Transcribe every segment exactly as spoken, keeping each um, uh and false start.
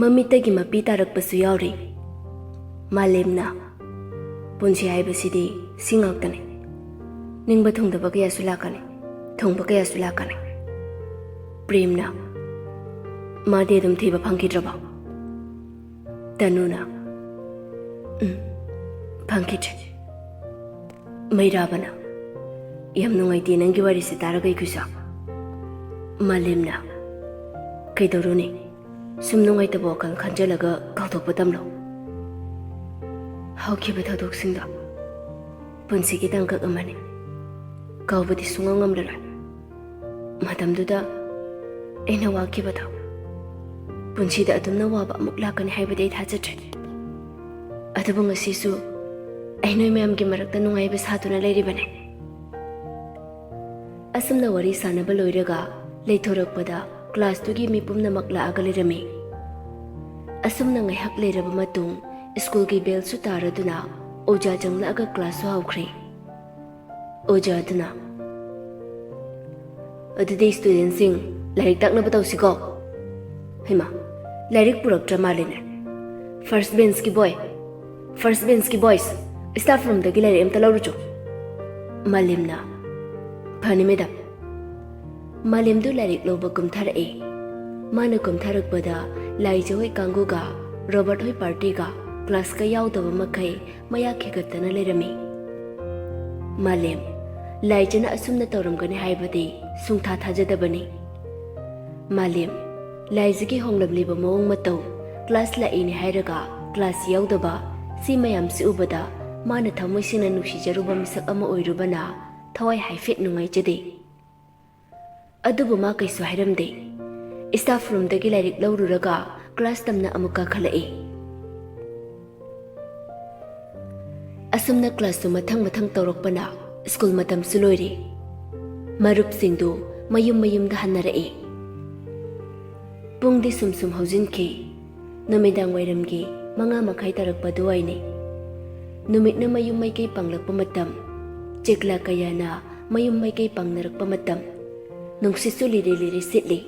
ꯃꯃꯤꯠꯇꯒꯤ ꯃꯄꯤ ꯇꯥꯔꯛꯄꯁꯨ ꯌꯥꯎꯔꯤ꯫ ꯃꯥꯂꯦꯝꯅ, "ꯄꯨꯟꯁꯤ ꯍꯥꯏꯕꯁꯤꯗꯤ ꯁꯤ ꯉꯥꯛꯇꯅꯤ꯫ ꯅꯤꯡꯕ ꯊꯨꯡꯗꯕ ꯀꯌꯥꯁꯨ ꯂꯥꯛꯀꯅꯤ, ꯊꯨꯡꯕ ꯀꯌꯥꯁꯨ ꯂꯥꯛꯀꯅꯤ꯫" ꯄ꯭ꯔꯦꯝꯅ, "ꯃꯥꯗꯤ ꯑꯗꯨꯝ ꯊꯤꯕ ꯐꯪꯈꯤꯗ꯭ꯔꯕꯣ?" ꯇꯅꯨꯅ, "ꯎꯝ, ꯐꯪꯈꯤꯗ꯭ꯔꯦ꯫" ꯃꯩꯔꯥꯕꯅ, "ꯌꯥꯝ ꯅꯨꯡꯉꯥꯏꯇꯦ ꯅꯪꯒꯤ ꯋꯥꯔꯤꯁꯦ ꯇꯥꯔꯒ ꯑꯩꯈꯣꯏꯁꯨ꯫" ꯃꯥꯂꯦꯝꯅ, "ꯀꯩꯗꯧꯔꯨꯅꯤ, ꯁꯨꯝ ꯅꯨꯡꯉꯥꯏꯇꯕ ꯋꯥꯈꯜ ꯈꯟꯖꯜꯂꯒ ꯀꯥꯎꯊꯣꯛꯄ ꯇꯝꯂꯣ꯫ ꯍꯧꯈꯤꯕ ꯊꯧꯗꯣꯛꯁꯤꯡꯗꯣ ꯄꯨꯟꯁꯤꯒꯤ ꯇꯥꯡꯀꯛ ꯑꯃꯅꯤ, ꯀꯥꯎꯕꯗꯤ ꯁꯨꯡꯉꯝ ꯉꯝꯂꯔꯣꯏ꯫ ꯃꯇꯝꯗꯨꯗ ꯑꯩꯅ ꯋꯥꯈꯤꯕꯗꯣ, ꯄꯨꯟꯁꯤꯗ ꯑꯗꯨꯝꯅ ꯋꯥꯕ ꯑꯃꯨꯛ ꯂꯥꯛꯀꯅꯤ ꯍꯥꯏꯕꯗꯤ ꯑꯩ ꯊꯥꯖꯗ꯭ꯔꯦ꯫ ꯑꯗꯨꯕꯨ ꯉꯁꯤꯁꯨ ꯑꯩ ꯅꯣꯏ ꯃꯌꯥꯝꯒꯤ ꯃꯔꯛꯇ ꯅꯨꯡꯉꯥꯏꯕ ꯁꯥꯗꯨꯅ ꯂꯩꯔꯤꯕꯅꯤ꯫" ꯑꯁꯨꯝꯅ ꯋꯥꯔꯤ ꯁꯥꯟꯅꯕ ꯂꯣꯏꯔꯒ ꯂꯩꯊꯣꯔꯛꯄꯗ ꯀ꯭ꯂꯥꯁꯇꯨꯒꯤ ꯃꯤ ꯄꯨꯝꯅꯃꯛ ꯂꯥꯛꯑꯒ ꯂꯩꯔꯝꯃꯤ꯫ ꯑꯁꯨꯝꯅ ꯉꯥꯏꯍꯥꯛ ꯂꯩꯔꯕ ꯃꯇꯨꯡ ꯁ꯭ꯀꯨꯜꯒꯤ ꯕꯦꯜꯁꯨ ꯇꯥꯔꯗꯨꯅ ꯑꯣꯖꯥ ꯆꯪꯂꯛꯑꯒ ꯀ꯭ꯂꯥꯁꯁꯨ ꯍꯧꯈ꯭ꯔꯦ꯫ ꯑꯣꯖꯥ ꯑꯗꯨꯅ, "ꯑꯗꯨꯗꯤ ꯁ꯭ꯇꯨꯗꯦꯟꯁꯤꯡ, ꯂꯥꯏꯔꯤꯛ ꯇꯥꯛꯅꯕ ꯇꯧꯁꯤꯀꯣ꯫" "ꯍꯩꯃꯥ, ꯂꯥꯏꯔꯤꯛ ꯄꯨꯔꯛꯇ꯭ꯔ ꯃꯥꯜꯂꯦꯅꯦ꯫ ꯐꯥꯔꯁ ꯕꯦꯟꯁꯀꯤ ꯕꯣꯏ, ꯐꯥꯔꯁ ꯕꯦꯟꯁꯀꯤ ꯕꯣꯏꯁ, ꯁ꯭ꯇꯥꯐ ꯔꯨꯝꯗꯒꯤ ꯂꯥꯏꯔꯤꯛ ꯑꯝꯇ ꯂꯧꯔꯨꯆꯣ꯫" ꯃꯥꯂꯦꯝꯅ, "ꯐꯅꯤ ꯃꯦꯗꯥꯝ꯫" ꯃꯥꯂꯦꯝꯗꯨ ꯂꯥꯏꯔꯤꯛ ꯂꯧꯕ ꯀꯨꯝꯊꯔꯛꯑꯦ꯫ ꯃꯥꯅ ꯀꯨꯝꯊꯔꯛꯄꯗ ꯂꯥꯏꯖ ꯍꯣꯏ ꯀꯥꯡꯒꯨꯒ ꯔꯣꯕꯔꯠ ꯍꯣꯏ ꯄꯥꯔꯇꯤꯒ ꯀ꯭ꯂꯥꯁꯀ ꯌꯥꯎꯗꯕ ꯃꯈꯩ ꯃꯌꯥ ꯈꯦꯒꯠꯇꯅ ꯂꯩꯔꯝꯃꯤ꯫ ꯃꯥꯂꯦꯝ, ꯂꯥꯏꯖꯅ ꯑꯁꯨꯝꯅ ꯇꯧꯔꯝꯒꯅꯤ ꯍꯥꯏꯕꯗꯤ ꯁꯨꯡꯊꯥ ꯊꯥꯖꯗꯕꯅꯤ꯫ ꯃꯥꯂꯦꯝ, ꯂꯥꯏꯖꯒꯤ ꯍꯣꯡꯂꯝꯂꯤꯕ ꯃꯑꯣꯡ ꯃꯇꯧ, ꯀ꯭ꯂꯥꯁ ꯂꯥꯛꯏꯅꯦ ꯍꯥꯏꯔꯒ ꯀ꯭ꯂꯥꯁ ꯌꯥꯎꯗꯕ, ꯁꯤ ꯃꯌꯥꯝꯁꯤ ꯎꯕꯗ ꯃꯥꯅ ꯊꯃꯣꯏ ꯁꯦꯡꯅ ꯅꯨꯡꯁꯤꯖꯔꯨꯕ ꯃꯤꯁꯛ ꯑꯃ ꯑꯣꯏꯔꯨꯕꯅ ꯊꯋꯥꯏ ꯍꯥꯏꯐꯦꯠ ꯅꯨꯡꯉꯥꯏꯖꯗꯦ꯫ ꯑꯗꯨꯕꯨ ꯃꯥ ꯀꯩꯁꯨ ꯍꯥꯏꯔꯝꯗꯦ꯫ ꯁ꯭ꯇꯥꯐ ꯔꯨꯝꯗꯒꯤ ꯂꯥꯏꯔꯤꯛ ꯂꯧꯔꯨꯔꯒ ꯀ꯭ꯂꯥꯁ ꯇꯝꯅ ꯑꯃꯨꯛ ꯀꯥꯈꯠꯂꯛꯏ꯫ ꯑꯁꯨꯝꯅ ꯀ꯭ꯂꯥꯁꯇꯨ ꯃꯊꯪ ꯃꯊꯪ ꯇꯧꯔꯛꯄꯅ ꯁ꯭ꯀꯨꯜ ꯃꯇꯝꯁꯨ ꯂꯣꯏꯔꯦ꯫ ꯃꯔꯨꯞꯁꯤꯡꯗꯨ ꯃꯌꯨꯝ ꯃꯌꯨꯝꯗ ꯍꯟꯅꯔꯛꯏ꯫ ꯄꯨꯡꯗꯤ ꯁꯨꯝ ꯁꯨꯝ ꯍꯧꯖꯤꯟꯈꯤ꯫ ꯅꯨꯃꯤꯗꯥꯡ ꯋꯥꯏꯔꯝꯒꯤ ꯃꯉꯥ ꯃꯈꯥꯏ ꯇꯥꯔꯛꯄ ꯑꯗꯨꯋꯥꯏꯅꯤ꯫ ꯅꯨꯃꯤꯠꯅ ꯃꯌꯨꯝ ꯃꯥꯏꯀꯩ ꯄꯥꯡꯂꯛꯄ ꯃꯇꯝ, ꯆꯦꯛꯂꯥ ꯀꯌꯥꯅ ꯃꯌꯨꯝ ꯃꯥꯏꯀꯩ ꯄꯥꯡꯅꯔꯛꯄ ꯃꯇꯝ, ꯅꯨꯡꯁꯤꯠꯁꯨ ꯂꯤꯔꯤ ꯂꯤꯔꯤ ꯁꯤꯠꯂꯤ꯫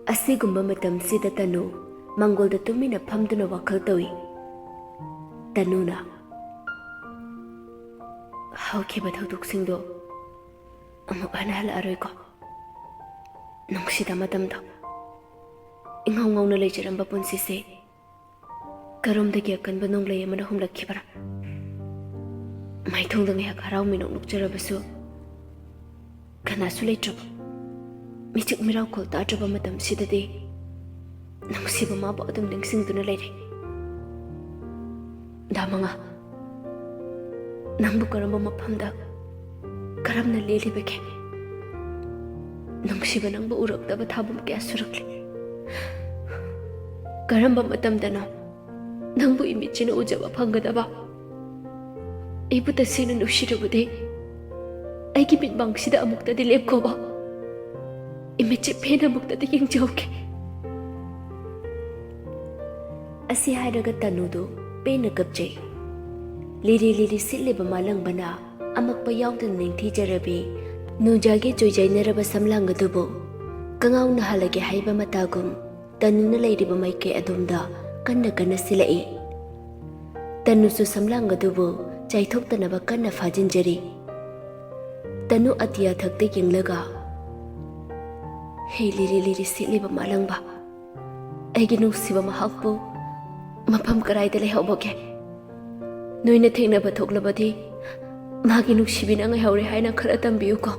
ꯑꯁꯤꯒꯨꯝꯕ ꯃꯇꯝꯁꯤꯗ ꯇꯅꯨ ꯃꯪꯒꯣꯜꯗ ꯇꯨꯃꯤꯟꯅ ꯐꯝꯗꯨꯅ ꯋꯥꯈꯜ ꯇꯧꯏ꯫ ꯇꯅꯨꯅ, "ꯍꯧꯈꯤꯕ ꯊꯧꯗꯣꯛꯁꯤꯡꯗꯣ ꯑꯃꯨꯛ ꯍꯟꯅ ꯍꯜꯂꯛꯑꯔꯣꯏꯀꯣ꯫ ꯅꯨꯡꯁꯤꯗ ꯃꯇꯝꯗꯣ꯫ ꯏꯉꯥꯎ ꯉꯥꯎꯅ ꯂꯩꯖꯔꯝꯕ ꯄꯨꯟꯁꯤꯁꯦ ꯀꯔꯣꯝꯗꯒꯤ ꯑꯀꯟꯕ ꯅꯣꯡꯂꯩ ꯑꯃꯅ ꯍꯨꯝꯂꯛꯈꯤꯕꯔꯥ?" ꯃꯥꯏꯊꯣꯡꯗ ꯉꯥꯏꯍꯥꯛ ꯍꯔꯥꯎ ꯃꯤꯅꯣꯛ ꯅꯣꯛꯆꯔꯕꯁꯨ, ꯀꯅꯥꯁꯨ ꯂꯩꯇ꯭ꯔꯕ, ꯃꯤꯆꯤꯛ ꯃꯤꯔꯥꯎꯈꯣꯜ ꯇꯥꯗ꯭ꯔꯕ ꯃꯇꯝꯁꯤꯗꯗꯤ ꯅꯨꯡꯁꯤꯕ ꯃꯥꯕꯨ ꯑꯗꯨꯝ ꯅꯤꯡꯁꯤꯡꯗꯨꯅ ꯂꯩꯔꯦ꯫ "ꯗꯥ ꯃꯉꯥ, ꯅꯪꯕꯨ ꯀꯔꯝꯕ ꯃꯐꯝꯗ, ꯀꯔꯝꯅ ꯂꯦꯜꯂꯤꯕꯒꯦ? ꯅꯨꯡꯁꯤꯕ, ꯅꯪꯕꯨ ꯎꯔꯛꯇꯕ ꯊꯥꯕꯨꯝ ꯀꯌꯥ ꯁꯨꯔꯛꯂꯦ꯫ ꯀꯔꯝꯕ ꯃꯇꯝꯗꯅꯣ ꯅꯪꯕꯨ ꯏꯃꯤꯠꯁꯤꯅ ꯎꯖꯕ ꯐꯪꯒꯗꯕ? ꯑꯩꯕꯨ ꯇꯁꯦꯡꯅ ꯅꯨꯡꯁꯤꯔꯕꯗꯤ ꯑꯩꯒꯤ ꯃꯤꯠꯃꯥꯡꯁꯤꯗ ꯑꯃꯨꯛꯇꯗꯤ ꯂꯦꯞꯈꯣꯕ꯫ ꯏꯃꯤꯠꯁꯦ ꯄꯦꯟꯅ ꯑꯃꯨꯛꯇꯗꯤ ꯌꯦꯡꯖꯍꯧꯒꯦ꯫" ꯑꯁꯤ ꯍꯥꯏꯔꯒ ꯇꯅꯨꯗꯨ ꯄꯦꯟꯅ ꯀꯞꯆꯩ꯫ ꯂꯤꯔꯤ ꯂꯤꯔꯤ ꯁꯤꯠꯂꯤꯕ ꯃꯥꯂꯪꯕꯅ ꯑꯃꯛꯄ ꯌꯥꯎꯗꯅ ꯅꯤꯡꯊꯤꯖꯔꯕꯤ ꯅꯨꯡꯖꯥꯒꯤ ꯆꯣꯏꯖꯥꯏꯅꯔꯕ ꯁꯝꯂꯥꯡ ꯑꯗꯨꯕꯨ ꯀꯉꯥꯎꯅ ꯍꯜꯂꯒꯦ ꯍꯥꯏꯕ ꯃꯇꯥꯒꯨꯝ ꯇꯅꯨꯅ ꯂꯩꯔꯤꯕ ꯃꯥꯏꯀꯩ ꯑꯗꯣꯝꯗ ꯀꯟꯅ ꯀꯟꯅ ꯁꯤꯜꯂꯛꯏ꯫ ꯇꯅꯨꯁꯨ ꯁꯝꯂꯥꯡ ꯑꯗꯨꯕꯨ ꯆꯥꯏꯊꯣꯛꯇꯅꯕ ꯀꯟꯅ ꯐꯥꯖꯤꯟꯖꯔꯤ꯫ ꯇꯅꯨ ꯑꯇꯤꯌꯥ ꯊꯛꯇ ꯌꯦꯡꯂꯒ, "ꯍꯦ ꯂꯤꯔꯤ ꯂꯤꯔꯤ ꯁꯤꯠꯂꯤꯕ ꯃꯥꯂꯪꯕ, ꯑꯩꯒꯤ ꯅꯨꯡꯁꯤꯕ ꯃꯍꯥꯛꯄꯨ ꯃꯐꯝ ꯀꯔꯥꯏꯗ ꯂꯩꯍꯧꯕꯒꯦ? ꯅꯣꯏꯅ ꯊꯦꯡꯅꯕ ꯊꯣꯛꯂꯕꯗꯤ ꯃꯥꯒꯤ ꯅꯨꯡꯁꯤꯕꯤꯅ ꯉꯥꯏꯍꯧꯔꯦ ꯍꯥꯏꯅ ꯈꯔ ꯇꯝꯕꯤꯌꯨꯀꯣ꯫"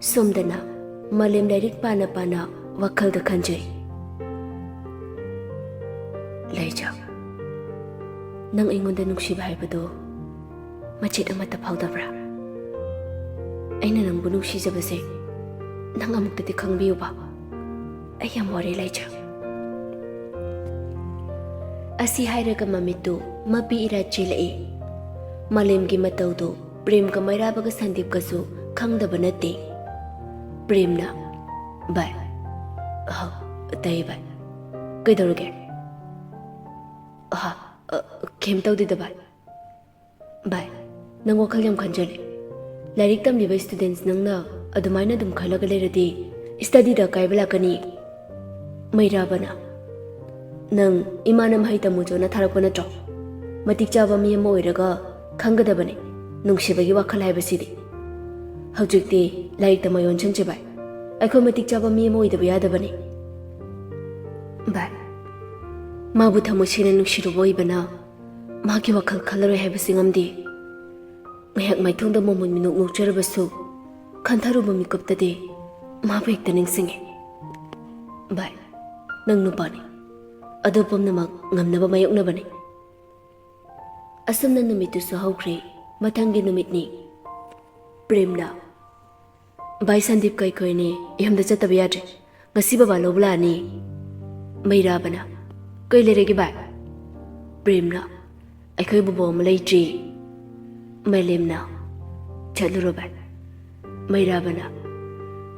ꯁꯣꯝꯗꯅ ꯃꯥꯂꯦꯝ ꯂꯥꯏꯔꯤꯛ ꯄꯥꯅ ꯄꯥꯅ ꯋꯥꯈꯜꯗ ꯈꯟꯖꯩ꯫ "ꯂꯩꯖꯥ, ꯅꯪ ꯑꯩꯉꯣꯟꯗ ꯅꯨꯡꯁꯤꯕ ꯍꯥꯏꯕꯗꯨ ꯃꯆꯦꯠ ꯑꯃꯠꯇ ꯐꯥꯎꯗꯕ꯭ꯔꯥ? ꯑꯩꯅ ꯅꯪꯕꯨ ꯅꯨꯡꯁꯤꯖꯕꯁꯦ ꯅꯪ ꯑꯃꯨꯛꯇꯗꯤ ꯈꯪꯕꯤꯌꯨꯕ꯫ ꯑꯩ ꯌꯥꯝ ꯋꯥꯔꯦ, ꯂꯩꯖꯥ꯫" ꯑꯁꯤ ꯍꯥꯏꯔꯒ ꯃꯃꯤꯠꯇꯨ ꯃꯄꯤ ꯏꯔꯥ ꯆꯦꯜꯂꯛꯏ꯫ ꯃꯥꯂꯦꯝꯒꯤ ꯃꯇꯧꯗꯨ ꯄ꯭ꯔꯦꯝꯒ ꯃꯩꯔꯥꯕꯒ ꯁꯟꯗꯤꯞꯀꯁꯨ ꯈꯪꯗꯕ ꯅꯠꯇꯦ꯫ ꯄ꯭ꯔꯦꯝꯅ, "ꯚꯥꯏ꯫" "ꯑꯍ, ꯇꯥꯏꯌꯦ ꯚꯥꯏ꯫ ꯀꯩꯗꯧꯔꯒꯦ?" "ꯑꯍ, ꯑ, ꯀꯩꯝ ꯇꯧꯗꯦꯗ ꯚꯥꯏ꯫" "ꯚꯥꯏ, ꯅꯪ ꯋꯥꯈꯜ ꯌꯥꯝ ꯈꯟꯖꯜꯂꯦ꯫ ꯂꯥꯏꯔꯤꯛ ꯇꯝꯂꯤꯕ students ꯅꯪꯅ ꯑꯗꯨꯃꯥꯏꯅ ꯑꯗꯨꯝ ꯈꯜꯂꯒ ꯂꯩꯔꯗꯤ studyꯗ ꯑꯀꯥꯏꯕ ꯂꯥꯛꯀꯅꯤ꯫ ꯃꯩꯔꯥꯕꯅ, "ꯅꯪ ꯏꯃꯥꯅ ꯃꯍꯩ ꯇꯝꯃꯨ ꯆꯣꯅ ꯊꯥꯔꯛꯄ ꯅꯠꯇ꯭ꯔꯣ? ꯃꯇꯤꯛ ꯆꯥꯕ ꯃꯤ ꯑꯃ ꯑꯣꯏꯔꯒ ꯈꯪꯒꯗꯕꯅꯤ ꯅꯨꯡꯁꯤꯕꯒꯤ ꯋꯥꯈꯜ ꯍꯥꯏꯕꯁꯤꯗꯤ꯫ ꯍꯧꯖꯤꯛꯇꯤ ꯂꯥꯏꯔꯤꯛꯇ ꯃꯥꯏ ꯑꯣꯟꯁꯤꯟꯁꯦ ꯚꯥꯏ꯫ ꯑꯩꯈꯣꯏ ꯃꯇꯤꯛ ꯆꯥꯕ ꯃꯤ ꯑꯃ ꯑꯣꯏꯗꯕ ꯌꯥꯗꯕꯅꯤ꯫ ꯚꯥꯏ, ꯃꯥꯕꯨ ꯊꯃꯣꯏ ꯁꯦꯡꯅ ꯅꯨꯡꯁꯤꯔꯨꯕ ꯑꯣꯏꯕꯅ ꯃꯍꯥꯛꯀꯤ ꯋꯥꯈꯜ ꯈꯜꯂꯔꯣꯏ ꯍꯥꯏꯕꯁꯤ ꯉꯝꯗꯦ꯫ ꯉꯥꯏꯍꯥꯛ ꯃꯥꯏꯊꯣꯡꯗ ꯃꯃꯨꯟ ꯃꯤꯅꯣꯛ ꯅꯣꯛꯆꯔꯕꯁꯨ ꯈꯟꯊꯔꯨꯕ ꯃꯤꯀꯨꯞꯇꯗꯤ ꯃꯥꯕꯨ ꯍꯦꯛꯇ ꯅꯤꯡꯁꯤꯡꯉꯤ꯫ ꯚꯥꯏ, ꯅꯪ ꯅꯨꯄꯥꯅꯤ꯫ ꯑꯗꯨ ꯄꯨꯝꯅꯃꯛ ꯉꯝꯅꯕ ꯃꯥꯌꯣꯛꯅꯕꯅꯤ"꯫ ꯑꯁꯨꯝꯅ ꯅꯨꯃꯤꯠꯇꯨꯁꯨ ꯍꯧꯈ꯭ꯔꯦ꯫ ꯃꯊꯪꯒꯤ ꯅꯨꯃꯤꯠꯅꯤ꯫ ꯄ꯭ꯔꯦꯝꯅ, "ꯚꯥꯏ ꯁꯟꯗꯤꯞꯀ ꯑꯩꯈꯣꯏꯅꯤ ꯌꯨꯝꯗ ꯆꯠꯇꯕ ꯌꯥꯗ꯭ꯔꯦ꯫ ꯉꯁꯤ ꯕꯕꯥ ꯂꯧꯕ ꯂꯥꯛꯑꯅꯤ"꯫ ꯃꯩꯔꯥꯕꯅ, "ꯀꯩ ꯂꯩꯔꯒꯦ ꯚꯥꯏ?" ꯄ꯭ꯔꯦꯝꯅ, "ꯑꯩꯈꯣꯏ ꯕꯣꯕꯣ ꯑꯃ ꯂꯩꯇ꯭ꯔꯤ"꯫ ꯃꯥꯂꯦꯝꯅ, "ꯆꯠꯂꯨꯔꯣ ꯚꯥꯏ"꯫ ꯃꯩꯔꯥꯕꯅ,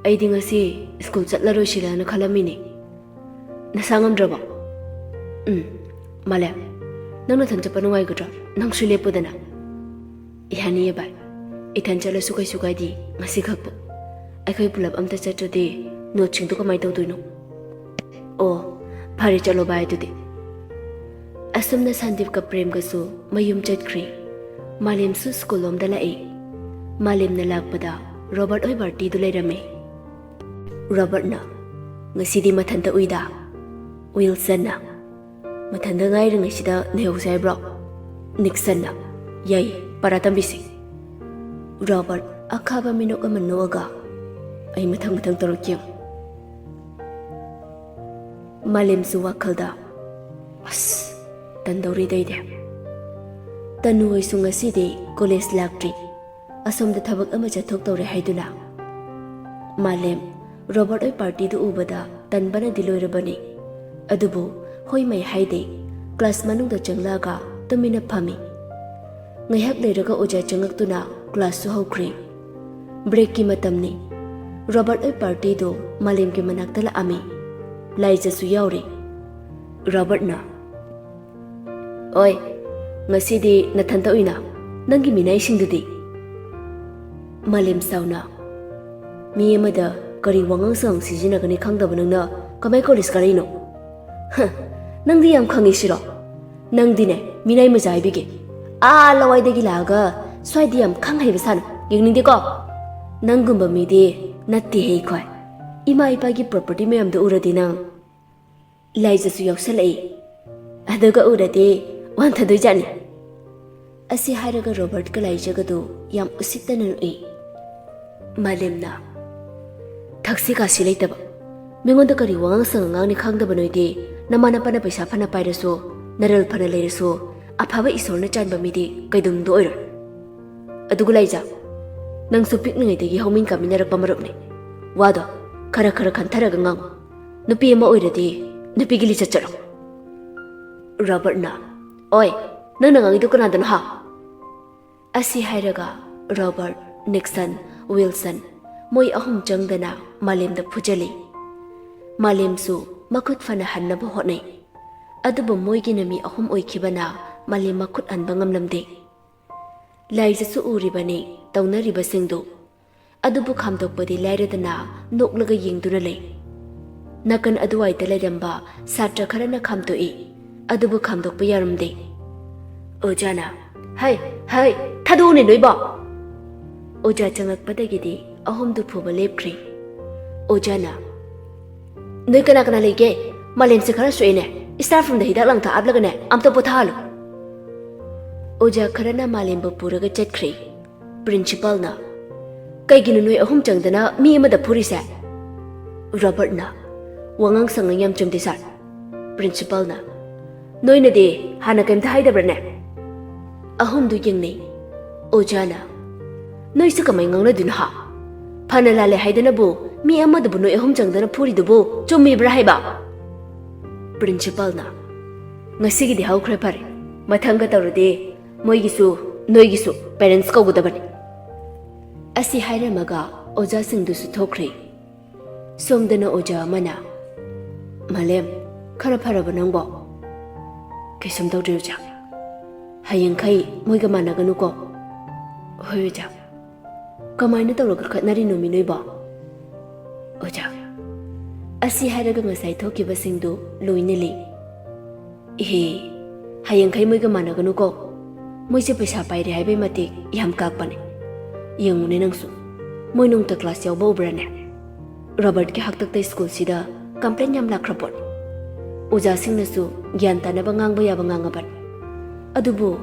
"ꯑꯩꯗꯤ ꯉꯁꯤ ꯁ꯭ꯀꯨꯜ ꯆꯠꯂꯔꯣꯏꯁꯤꯔꯅ ꯈꯜꯂꯝꯃꯤꯅꯦ꯫ ꯅꯁꯥ ꯉꯝꯗ꯭ꯔꯕꯣ?" "ꯎꯝ, ꯃꯥꯂꯦꯝ, ꯅꯪ ꯅꯊꯟ ꯆꯠꯄ ꯅꯨꯡꯉꯥꯏꯒꯗ꯭ꯔꯣ? ꯅꯪꯁꯨ ꯂꯦꯞꯄꯨꯗꯅ"꯫ "ꯌꯥꯅꯤꯌꯦ ꯚꯥꯏ, ꯏꯊꯟ ꯆꯠꯂꯁꯨ ꯀꯩꯁꯨ ꯀꯥꯏꯗꯦ꯫ ꯉꯁꯤ ꯈꯛꯄꯨ꯫ ꯑꯩꯈꯣꯏ ꯄꯨꯂꯞ ꯑꯝꯇ ꯆꯠꯇ꯭ꯔꯗꯤ ꯅꯣꯠꯁꯤꯡꯗꯨ ꯀꯃꯥꯏꯅ ꯇꯧꯗꯣꯏꯅꯣ?" "ꯑꯣ, ꯐꯔꯦ, ꯆꯠꯂꯣ ꯚꯥꯏ ꯑꯗꯨꯗꯤ"꯫ ꯑꯁꯨꯝꯅ ꯁꯟꯗꯤꯞꯀ ꯄ꯭ꯔꯦꯝꯒꯁꯨ ꯃꯌꯨꯝ ꯆꯠꯈ꯭ꯔꯦ꯫ ꯃꯥꯂꯦꯝꯁꯨ ꯁ꯭ꯀꯨꯜ ꯂꯣꯝꯗ ꯂꯥꯛꯑꯦ꯫ ꯃꯥꯂꯦꯝꯅ ꯂꯥꯛꯄꯗ ꯔꯣꯕꯔꯠ ꯍꯣꯏ ꯄꯥꯔꯇꯤꯗꯨ ꯂꯩꯔꯝꯃꯦ꯫ ꯔꯣꯕꯔꯠꯅ, "ꯉꯁꯤꯗꯤ ꯃꯊꯟꯇ ꯎꯏꯗ"꯫ ꯋꯤꯜꯁꯟꯅ, "ꯃꯊꯟꯇ ꯉꯥꯏꯔꯤꯉꯩꯁꯤꯗ ꯅꯩꯍꯧꯁꯦ ꯍꯥꯏꯕ꯭ꯔꯣ?" ꯅꯤꯛꯁꯟꯅ, "ꯌꯥꯏ, ꯄꯔꯥ ꯇꯝꯕꯤꯁꯤ"꯫ ꯔꯣꯕꯔꯠ ꯑꯈꯥꯕ ꯃꯤꯅꯣꯛ ꯑꯃ ꯅꯣꯛꯑꯒ, "ꯑꯩ ꯃꯊꯪ ꯃꯊꯪ ꯇꯧꯔꯛꯀꯦ"꯫ ꯃꯥꯂꯦꯝꯁꯨ ꯋꯥꯈꯜꯗ, "ꯑꯁ, ꯇꯟꯗꯧꯔꯤꯗ ꯑꯩꯗꯤ"꯫ ꯇꯅꯨ ꯍꯣꯏꯁꯨ ꯉꯁꯤꯗꯤ ꯀꯣꯂꯦꯖ ꯂꯥꯛꯇ꯭ꯔꯤ꯫ ꯑꯁꯣꯝꯗ ꯊꯕꯛ ꯑꯃ ꯆꯠꯊꯣꯛꯇꯧꯔꯦ ꯍꯥꯏꯗꯨꯅ꯫ ꯃꯥꯂꯦꯝ, ꯔꯣꯕꯔꯠ ꯍꯣꯏ ꯄꯥꯔꯇꯤꯗꯨ ꯎꯕꯗ ꯇꯟꯕꯅꯗꯤ ꯂꯣꯏꯔꯕꯅꯤ꯫ ꯑꯗꯨꯕꯨ ꯍꯣꯏ ꯃꯩ ꯍꯥꯏꯗꯦ꯫ ꯀ꯭ꯂꯥꯁ ꯃꯅꯨꯡꯗ ꯆꯪꯂꯛꯑꯒ ꯇꯨꯃꯤꯟꯅ ꯐꯝꯃꯤ꯫ ꯉꯥꯏꯍꯥꯛ ꯂꯩꯔꯒ ꯑꯣꯖꯥ ꯆꯪꯉꯛꯇꯨꯅ ꯀ꯭ꯂꯥꯁꯁꯨ ꯍꯧꯈ꯭ꯔꯦ꯫ ꯕ꯭ꯔꯦꯛꯀꯤ ꯃꯇꯝꯅꯤ꯫ ꯔꯣꯕꯔꯠ ꯍꯣꯏ ꯄꯥꯔꯇꯤꯗꯨ ꯃꯥꯂꯦꯝꯒꯤ ꯃꯅꯥꯛꯇ ꯂꯥꯛꯑꯝꯃꯤ꯫ ꯂꯥꯏꯖꯁꯨ ꯌꯥꯎꯔꯤ꯫ ꯔꯣꯕꯔꯠꯅ, "ꯑꯣꯏ, ꯉꯁꯤꯗꯤ ꯅꯊꯟꯇ ꯎꯏꯅ, ꯅꯪꯒꯤ ꯃꯤꯅꯥꯏꯁꯤꯡꯗꯨꯗꯤ?" ꯃꯥꯂꯦꯝ ꯁꯥꯎꯅ, "ꯃꯤ ꯑꯃꯗ ꯀꯔꯤ ꯋꯥꯉꯥꯡ ꯁꯉꯥꯡ ꯁꯤꯖꯤꯟꯅꯒꯅꯤ ꯈꯪꯗꯕ ꯅꯪꯅ ꯀꯃꯥꯏ ꯀꯣꯂꯦꯖ ꯀꯥꯔꯛꯏꯅꯣ? ꯍ, ꯅꯪꯗꯤ ꯌꯥꯝ ꯈꯪꯉꯤ ꯁꯤꯔꯣ? ꯅꯪꯗꯤꯅꯦ, ꯃꯤꯅꯥꯏ ꯃꯆꯥ ꯍꯥꯏꯕꯤꯒꯦ꯫ ꯑꯥ ꯂꯋꯥꯏꯗꯒꯤ ꯂꯥꯛꯑꯒ ꯁ꯭ꯋꯥꯏꯗ ꯌꯥꯝ ꯈꯪ ꯍꯩꯕ ꯁꯥꯅꯨ꯫ ꯌꯦꯡꯅꯤꯡꯗꯦꯀꯣ? ꯅꯪꯒꯨꯝꯕ ꯃꯤꯗꯤ ꯅꯠꯇꯦꯍꯦ ꯑꯩꯈꯣꯏ꯫ ꯏꯃꯥ ꯏꯄꯥꯒꯤ ꯄ꯭ꯔꯣꯄꯔꯇꯤ ꯃꯌꯥꯝꯗꯣ ꯎꯔꯗꯤ ꯅꯪ ꯂꯥꯏꯖꯁꯨ ꯌꯥꯎꯁꯜꯂꯛꯏ꯫ ꯑꯗꯨꯒ ꯎꯔꯗꯤ ꯋꯥꯟꯊꯗꯣꯏꯖꯥꯠꯅꯤ꯫ ꯑꯁꯤ ꯍꯥꯏꯔꯒ ꯔꯣꯕꯔꯠꯀ ꯂꯥꯏꯖꯒꯗꯨ ꯌꯥꯝ ꯎꯁꯤꯠꯇꯅ ꯅꯣꯛꯏ꯫ ꯃꯥꯂꯦꯝꯅ, "ꯊꯛꯁꯤ ꯈꯥꯁꯤ ꯂꯩꯇꯕ, ꯃꯤꯉꯣꯟꯗ ꯀꯔꯤ ꯋꯥꯉꯥꯡ ꯁꯉꯥꯡ ꯉꯥꯡꯅꯤ ꯈꯪꯗꯕ ꯅꯣꯏꯗꯤ, ꯅꯃꯥ ꯅꯄꯥꯅ ꯄꯩꯁꯥ ꯐꯅ ꯄꯥꯏꯔꯁꯨ, ꯅꯔꯜ ꯐꯅ ꯂꯩꯔꯁꯨ, ꯑꯐꯕ ꯏꯁꯣꯔꯅ ꯆꯥꯟꯕ ꯃꯤꯗꯤ ꯀꯩꯗꯧꯅꯨꯡꯗ ꯑꯣꯏꯔꯣꯏ꯫ ꯑꯗꯨꯒ ꯂꯥꯏꯖ, ꯅꯪꯁꯨ ꯄꯤꯛꯂꯤꯉꯩꯗꯒꯤ ꯍꯧꯃꯤꯟ ꯀꯥꯃꯤꯟꯅꯔꯛꯄ ꯃꯔꯨꯞꯅꯤ꯫ ꯋꯥꯗꯣ ꯈꯔ ꯈꯔ ꯈꯟꯊꯔꯒ ꯉꯥꯡꯉꯨ꯫ ꯅꯨꯄꯤ ꯑꯃ ꯑꯣꯏꯔꯗꯤ ꯅꯨꯄꯤꯒꯤ ꯂꯤꯆꯠ ꯆꯠꯂꯣ꯫" ꯔꯣꯕꯔꯠꯅ, "ꯑꯣꯏ, ꯅꯪꯅ ꯉꯥꯡꯉꯤꯗꯨ ꯀꯅꯥꯗꯅꯣ ꯍꯥ?" ꯑꯁꯤ ꯍꯥꯏꯔꯒ ꯔꯣꯕꯔꯠ, ꯅꯤꯛꯁꯟ, ꯋꯤꯜꯁꯟ ꯃꯣꯏ ꯑꯍꯨꯝ ꯆꯪꯗꯅ ꯃꯥꯂꯦꯝꯗ ꯐꯨꯖꯜꯂꯤ꯫ ꯃꯥꯂꯦꯝꯁꯨ ꯃꯈꯨꯠ ꯐꯅ ꯍꯟꯅꯕ ꯍꯣꯠꯅꯩ꯫ ꯑꯗꯨꯕꯨ ꯃꯣꯏꯒꯤꯅ ꯃꯤ ꯑꯍꯨꯝ ꯑꯣꯏꯈꯤꯕꯅ ꯃꯥꯂꯦꯝ ꯃꯈꯨꯠ ꯍꯟꯕ ꯉꯝꯂꯝꯗꯦ꯫ ꯂꯥꯏꯖꯁꯨ ꯎꯔꯤꯕꯅꯤ ꯇꯧꯅꯔꯤꯕꯁꯤꯡꯗꯨ꯫ ꯑꯗꯨꯕꯨ ꯈꯥꯝꯗꯣꯛꯄꯗꯤ ꯂꯥꯏꯔꯗꯅ ꯅꯣꯛꯂꯒ ꯌꯦꯡꯗꯨꯅ ꯂꯩ꯫ ꯅꯥꯀꯟ ꯑꯗꯨꯋꯥꯏꯗ ꯂꯩꯔꯝꯕ ꯁꯥꯇ꯭ꯔ ꯈꯔꯅ ꯈꯥꯝꯗꯣꯛꯏ, ꯑꯗꯨꯕꯨ ꯈꯥꯝꯗꯣꯛꯄ ꯌꯥꯔꯝꯗꯦ꯫ ꯑꯣꯖꯥꯅ, "ꯍꯩ, ꯍꯩ, ꯊꯥꯗꯣꯛꯎꯅꯦ ꯅꯣꯏꯕꯣ!" ꯑꯣꯖꯥ ꯆꯪꯂꯛꯄꯗꯒꯤꯗꯤ ꯑꯍꯨꯝꯗꯨ ꯐꯨꯕ ꯂꯦꯞꯈ꯭ꯔꯦ꯫ ꯑꯣꯖꯥꯅ, "ꯅꯣꯏ ꯀꯅꯥ ꯀꯅꯥ ꯂꯩꯒꯦ? ꯃꯥꯂꯦꯝꯁꯦ ꯈꯔ ꯁꯣꯛꯑꯦꯅꯦ꯫ ꯁ꯭ꯇꯥꯐ ꯔꯨꯝꯗ ꯍꯤꯗꯥꯛ ꯂꯥꯡꯊꯛ ꯍꯥꯞꯂꯒꯅꯦ, ꯑꯝꯇ ꯄꯣꯊꯥꯍꯜꯂꯨ꯫" ꯑꯣꯖꯥ ꯈꯔꯅ ꯃꯥꯂꯦꯝꯕꯨ ꯄꯨꯔꯒ ꯆꯠꯈ꯭ꯔꯦ꯫ ꯄ꯭ꯔꯤꯟꯁꯤꯄꯥꯜꯅ, "ꯀꯩꯒꯤꯅꯣ ꯅꯣꯏ ꯑꯍꯨꯝ ꯆꯪꯗꯅ ꯃꯤ ꯑꯃꯗ ꯐꯨꯔꯤꯁꯦ?" ꯔꯣꯕꯔꯠꯅ, "ꯋꯥꯉꯥꯡ ꯁꯉꯥꯡ ꯌꯥꯝ ꯆꯨꯝꯗꯦ ꯁꯥꯔ꯫" ꯄ꯭ꯔꯤꯟꯁꯤꯄꯥꯜꯅ, "ꯅꯣꯏꯅꯗꯤ ꯍꯥꯟꯅ ꯀꯩꯝꯇ ꯍꯥꯏꯗꯕ꯭ꯔꯅꯦ?" ꯑꯍꯨꯝꯗꯨ ꯌꯦꯡꯅꯩ꯫ ꯑꯣꯖꯥꯅ, "ꯅꯣꯏꯁꯨ ꯀꯃꯥꯏ ꯉꯥꯡꯅꯗꯣꯏꯅꯣ ꯍꯥ? ꯐꯅ ꯂꯥꯜꯂꯦ ꯍꯥꯏꯗꯅꯕꯨ ꯃꯤ ꯑꯃꯗꯨꯕꯨ ꯅꯣꯏ ꯑꯍꯨꯝ ꯆꯪꯗꯅ ꯐꯨꯔꯤꯗꯨꯕꯨ ꯆꯨꯝꯃꯤꯕ꯭ꯔꯥ ꯍꯥꯏꯕ?" ꯄ꯭ꯔꯤꯟꯁꯤꯄꯥꯜꯅ, "ꯉꯁꯤꯒꯤꯗꯤ ꯍꯧꯈ꯭ꯔꯦ ꯐꯔꯦ, ꯃꯊꯪꯒ ꯇꯧꯔꯗꯤ ꯃꯣꯏꯒꯤꯁꯨ ꯅꯣꯏꯒꯤꯁꯨ ꯄꯦꯔꯦꯟꯠꯁ ꯀꯧꯒꯗꯕꯅꯤ꯫" ꯑꯁꯤ ꯍꯥꯏꯔꯝꯃꯒ ꯑꯣꯖꯥꯁꯤꯡꯗꯨꯁꯨ ꯊꯣꯛꯈ꯭ꯔꯦ꯫ ꯁꯣꯝꯗꯅ ꯑꯣꯖꯥ ꯑꯃꯅ, "ꯃꯥꯂꯦꯝ, ꯈꯔ ꯐꯔꯕ ꯅꯪꯕꯣ?" "ꯀꯩꯁꯨꯝ ꯇꯧꯗ꯭ꯔꯦ ꯑꯣꯖꯥ꯫ ꯍꯌꯦꯡꯈꯩ ꯃꯣꯏꯒ ꯃꯥꯟꯅꯒꯅꯨꯀꯣ꯫" "ꯍꯣꯏ ꯑꯣꯖꯥ꯫" "ꯀꯃꯥꯏꯅ ꯇꯧꯔꯒ ꯈꯠꯅꯔꯤꯅꯣ ꯃꯤ ꯅꯣꯏꯕꯣ?" "ꯑꯣꯖꯥ, ꯑꯁꯤ ꯍꯥꯏꯔꯒ ꯉꯁꯥꯏ ꯊꯣꯛꯈꯤꯕꯁꯤꯡꯗꯨ ꯂꯣꯏꯅ ꯂꯤ꯫ ꯏꯍꯦ, ꯍꯌꯦꯡꯈꯩ ꯃꯣꯏꯒ ꯃꯥꯟꯅꯒꯅꯨꯀꯣ꯫ ꯃꯣꯏꯁꯦ ꯄꯩꯁꯥ ꯄꯥꯏꯔꯦ ꯍꯥꯏꯕꯩ ꯃꯇꯤꯛ ꯌꯥꯝ ꯀꯥꯛꯄꯅꯦ꯫ ꯌꯦꯡꯉꯨꯅꯦ ꯅꯪꯁꯨ, ꯃꯣꯏ ꯅꯣꯡꯇ ꯀ꯭ꯂꯥꯁ ꯌꯥꯎꯕ ꯎꯕ꯭ꯔꯥꯅꯦ? ꯔꯣꯕꯔꯠꯀꯤ ꯍꯥꯛꯇꯛꯇ ꯁ꯭ꯀꯨꯜꯁꯤꯗ ꯀꯝꯄ꯭ꯂꯦꯟ ꯌꯥꯝ ꯂꯥꯛꯈ꯭ꯔ ꯄꯣꯠꯅꯤ꯫ ꯑꯣꯖꯥꯁꯤꯡꯅꯁꯨ ꯒ꯭ꯌꯥꯟ ꯇꯥꯅꯕ ꯉꯥꯡꯕ ꯌꯥꯕ ꯉꯥꯡꯉꯕꯅꯤ꯫ ꯑꯗꯨꯕꯨ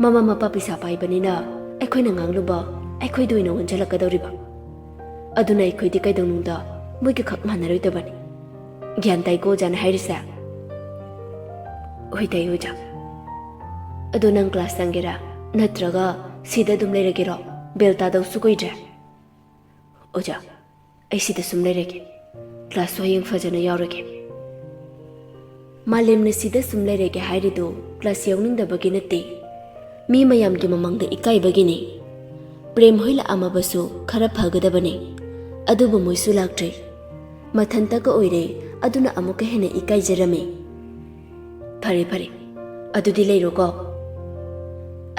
ꯃꯃꯥ ꯃꯄꯥ ꯄꯩꯁꯥ ꯄꯥꯏꯕꯅꯤꯅ ꯑꯩꯈꯣꯏꯅ ꯉꯥꯡꯂꯨꯕ ꯑꯩꯈꯣꯏꯗ ꯑꯣꯏꯅ ꯑꯣꯟꯁꯤꯜꯂꯛꯀꯗꯧꯔꯤꯕ꯫ ꯑꯗꯨꯅ ꯑꯩꯈꯣꯏꯗꯤ ꯀꯩꯗꯧꯅꯨꯡꯗ ꯃꯣꯏꯒ ꯈꯛ ꯃꯥꯟꯅꯔꯣꯏꯗꯕꯅꯤ꯫ ꯒ꯭ꯌꯥꯟ ꯇꯥꯏꯀꯣ ꯑꯣꯖꯥꯅ ꯍꯥꯏꯔꯤꯁꯦ? ꯍꯣꯏ ꯇꯥꯏ ꯑꯣꯖꯥ꯫ ꯑꯗꯣ ꯅꯪ ꯀ꯭ꯂꯥꯁ ꯆꯪꯒꯦꯔꯥ? ꯅꯠꯇ꯭ꯔꯒ ꯁꯤꯗ ꯑꯗꯨꯝ ꯂꯩꯔꯒꯦꯔꯣ? ꯕꯦꯜ ꯇꯥꯗꯧꯁꯨ ꯀꯨꯏꯗ꯭ꯔꯦ꯫ ꯑꯣꯖꯥ, ꯑꯩ ꯁꯤꯗ ꯁꯨꯝ ꯂꯩꯔꯒꯦ꯫ ꯀ꯭ꯂꯥꯁꯁꯨ ꯍꯌꯦꯡ ꯐꯖꯅ ꯌꯥꯎꯔꯒꯦ꯫ ꯃꯥꯂꯦꯝꯅ ꯁꯤꯗ ꯁꯨꯝ ꯂꯩꯔꯒꯦ ꯍꯥꯏꯔꯤꯗꯨ ꯀ꯭ꯂꯥꯁ ꯌꯥꯎꯅꯤꯡꯗꯕꯒꯤ ꯅꯠꯇꯦ꯫ ꯃꯤ ꯃꯌꯥꯝꯒꯤ ꯃꯃꯥꯡꯗ ꯏꯀꯥꯏꯕꯒꯤꯅꯤ꯫ ꯄ꯭ꯔꯦꯝ ꯍꯣꯏ ꯂꯥꯛꯑꯝꯃꯕꯁꯨ ꯈꯔ ꯐꯒꯗꯕꯅꯤ꯫ ꯑꯗꯨꯕꯨ ꯃꯣꯏꯁꯨ ꯂꯥꯛꯇ꯭ꯔꯦ꯫ ꯃꯊꯟꯇꯒ ꯑꯣꯏꯔꯦ꯫ ꯑꯗꯨꯅ ꯑꯃꯨꯛꯀ ꯍꯦꯟꯅ ꯏꯀꯥꯏꯖꯔꯝꯃꯤ꯫ ꯐꯔꯦ, ꯐꯔꯦ꯫ ꯑꯗꯨꯗꯤ ꯂꯩꯔꯣꯀꯣ꯫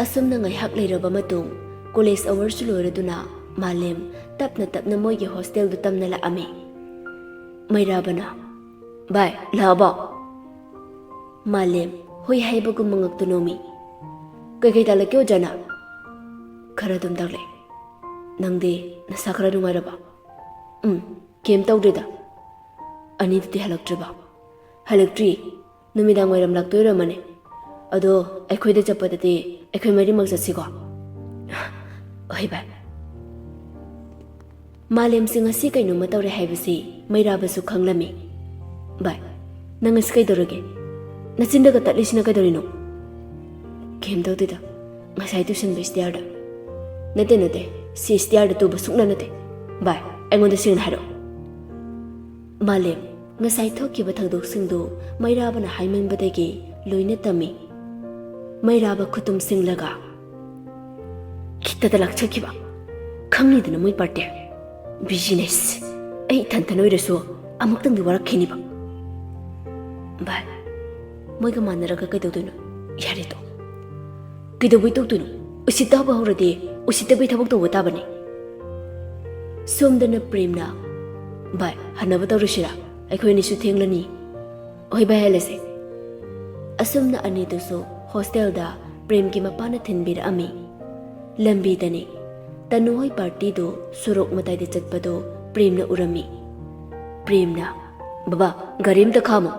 ꯑꯁꯨꯝꯅ ꯉꯥꯏꯍꯥꯛ ꯂꯩꯔꯕ ꯃꯇꯨꯡ, ꯀꯣꯂꯦꯖ ꯑꯋꯔꯁꯨ ꯂꯣꯏꯔꯗꯨꯅ ꯃꯥꯂꯦꯝ ꯇꯞꯅ ꯇꯞꯅ ꯃꯣꯏꯒꯤ ꯍꯣꯁꯇꯦꯜꯗꯨ ꯇꯝꯅ ꯂꯥꯛꯑꯝꯃꯤ꯫ ꯃꯩꯔꯥꯕꯅ, "ꯚꯥꯏ, ꯂꯥꯛꯑꯕꯣ?" ꯃꯥꯂꯦꯝ ꯍꯣꯏ ꯍꯥꯏꯕꯒꯨꯝ ꯃꯉꯛꯇ ꯅꯣꯝꯃꯤ꯫ "ꯀꯩꯀꯩ ꯇꯥꯛꯂꯛꯀꯦ ꯑꯣꯖꯥꯅ?" "ꯈꯔ ꯑꯗꯨꯝ ꯇꯥꯛꯂꯛꯑꯦ꯫ ꯅꯪꯗꯤ ꯅꯁꯥ ꯈꯔ ꯅꯨꯡꯉꯥꯏꯔꯕ?" "ꯎꯝ, ꯀꯩꯝ ꯇꯧꯗ꯭ꯔꯤꯗ꯫ ꯑꯅꯤꯗꯨꯗꯤ ꯍꯜꯂꯛꯇ꯭ꯔꯤꯕꯣ?" "ꯍꯜꯂꯛꯇ꯭ꯔꯤ꯫ ꯅꯨꯃꯤꯗꯥꯡ ꯋꯥꯏꯔꯝ ꯂꯥꯛꯇꯣꯏ ꯑꯣꯏꯔꯝꯃꯅꯤ꯫ ꯑꯗꯣ ꯑꯩꯈꯣꯏꯗ ꯆꯠꯄꯗꯗꯤ ꯑꯩꯈꯣꯏ ꯃꯔꯤꯃꯛ ꯆꯠꯁꯤꯀꯣ?" "ꯍꯣꯏ ꯚꯥꯏ꯫" ꯃꯥꯂꯦꯝꯁꯦ ꯉꯁꯤ ꯀꯩꯅꯣꯝꯃ ꯇꯧꯔꯦ ꯍꯥꯏꯕꯁꯤ ꯃꯩꯔꯥꯕꯁꯨ ꯈꯪꯂꯝꯃꯤ꯫ "ꯚꯥꯏ, ꯅꯪ ꯉꯁꯤ ꯀꯩꯗꯧꯔꯒꯦ? ꯅꯆꯤꯟꯗꯒ ꯇꯠꯂꯤꯁꯤꯅ ꯀꯩꯗꯧꯔꯤꯅꯣ?" "ꯀꯩꯝ ꯇꯧꯗꯦꯗ, ꯉꯁꯥꯏ ꯇꯨꯁꯟꯕ ꯏꯁꯇꯤꯌꯥꯔꯗ꯫" "ꯅꯠꯇꯦ, ꯅꯠꯇꯦ, ꯁꯤ ꯏꯁꯇꯤꯌꯥꯔꯗ ꯇꯨꯕ ꯁꯨꯡꯅ ꯅꯠꯇꯦ꯫ ꯚꯥꯏ, ꯑꯩꯉꯣꯟꯗ ꯁꯦꯡꯅ ꯍꯥꯏꯔꯛꯑꯣ꯫" ꯃꯥꯂꯦꯝ ꯉꯁꯥꯏ ꯊꯣꯛꯈꯤꯕ ꯊꯧꯗꯣꯛꯁꯤꯡꯗꯨ ꯃꯩꯔꯥꯕꯅ ꯍꯥꯏꯃꯟꯕꯗꯒꯤ ꯂꯣꯏꯅ ꯇꯝꯃꯤ꯫ ꯃꯩꯔꯥꯕ ꯈꯨꯇꯨꯝ ꯁꯤꯡꯂꯒ, "ꯈꯤꯠꯇꯗ ꯂꯥꯛꯆꯈꯤꯕ꯫ ꯈꯪꯂꯤꯗꯅ ꯃꯣꯏ ꯄꯥꯔꯇꯤ꯫ ꯕꯤꯖꯤꯅꯦꯁ꯫ ꯑꯩ ꯏꯊꯟꯇꯅ ꯑꯣꯏꯔꯁꯨ ꯑꯃꯨꯛꯇꯪꯗꯤ ꯋꯥꯔꯛꯈꯤꯅꯤꯕ꯫" "ꯚꯥꯏ, ꯃꯣꯏꯒ ꯃꯥꯟꯅꯔꯒ ꯀꯩꯗꯧꯗꯣꯏꯅꯣ? ꯌꯥꯔꯦ ꯇꯣꯛ꯫ ꯀꯩꯗꯧꯕꯩ ꯇꯣꯛꯇꯣꯏꯅꯣ? ꯎꯁꯤꯠꯇꯕ ꯍꯧꯔꯗꯤ ꯎꯁꯤꯠꯇꯕꯩ ꯊꯕꯛ ꯇꯧꯕ ꯇꯥꯕꯅꯤ꯫" ꯁꯣꯝꯗꯅ ꯄ꯭ꯔꯦꯝꯅ, "ꯚꯥꯏ, ꯍꯟꯅꯕ ꯇꯧꯔꯁꯤꯔꯥ? ꯑꯩꯈꯣꯏꯅꯤꯁꯨ ꯊꯦꯡꯂꯅꯤ꯫ ꯍꯣꯏ ꯚꯥꯏ, ꯍꯜꯂꯁꯦ꯫ ꯑꯁꯨꯝꯅ ꯑꯅꯤꯗꯨꯁꯨ ꯍꯣꯁꯇꯦꯜꯗ ꯄ꯭ꯔꯦꯝꯒꯤ ꯃꯄꯥꯅ ꯊꯤꯟꯕꯤꯔꯛꯑꯝꯃꯤ꯫ ꯂꯝꯕꯤꯗꯅꯤ ꯇꯅꯨ ꯍꯣꯏ ꯄꯥꯔꯇꯤꯗꯨ ꯁꯣꯔꯣꯛ ꯃꯇꯥꯏꯗ ꯆꯠꯄꯗꯨ ꯄ꯭ꯔꯦꯝꯅ ꯎꯔꯝꯃꯤ꯫ ꯄ꯭ꯔꯦꯝꯅ, "ꯕꯕꯥ, ꯒꯥꯔꯤ ꯑꯝꯇ ꯈꯥꯝꯃꯣ꯫"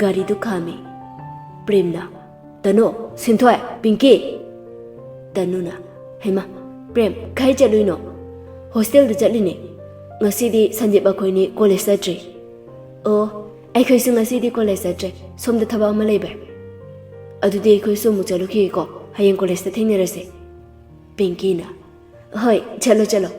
ꯒꯥꯔꯤꯗꯨ ꯈꯥꯝꯃꯤ꯫ ꯄ꯭ꯔꯦꯝꯅ, "ꯇꯅꯨ, ꯁꯤꯟꯊꯣꯏ, ꯄꯤꯡꯀꯤ!" ꯇꯅꯨꯅ, "ꯍꯩꯃꯥ, ꯄ꯭ꯔꯦꯝ, ꯀꯥꯏ ꯆꯠꯂꯨꯏꯅꯣ?" "ꯍꯣꯁꯇꯦꯜꯗ ꯆꯠꯂꯤꯅꯦ꯫ ꯉꯁꯤꯗꯤ ꯁꯟꯗꯤꯞ ꯑꯩꯈꯣꯏꯅꯤ ꯀꯣꯂꯦꯖ ꯆꯠꯇ꯭ꯔꯤ꯫" "ꯑꯣ, ꯑꯩꯈꯣꯏꯁꯨ ꯉꯁꯤꯗꯤ ꯀꯣꯂꯦꯖ ꯆꯠꯇ꯭ꯔꯦ, ꯁꯣꯝꯗ ꯊꯕꯛ ꯑꯃ ꯂꯩꯕꯩ꯫" "ꯑꯗꯨꯗꯤ ꯑꯩꯈꯣꯏꯁꯨ ꯑꯃꯨꯛ ꯆꯠꯂꯨꯈꯤꯒꯦꯀꯣ, ꯍꯌꯦꯡ ꯀꯣꯂꯦꯖꯇ ꯊꯦꯡꯅꯔꯁꯦ꯫" ꯄꯤꯡꯀꯤꯅ, "ꯍꯣꯏ, ꯆꯠꯂꯣ, ꯆꯠꯂꯣ,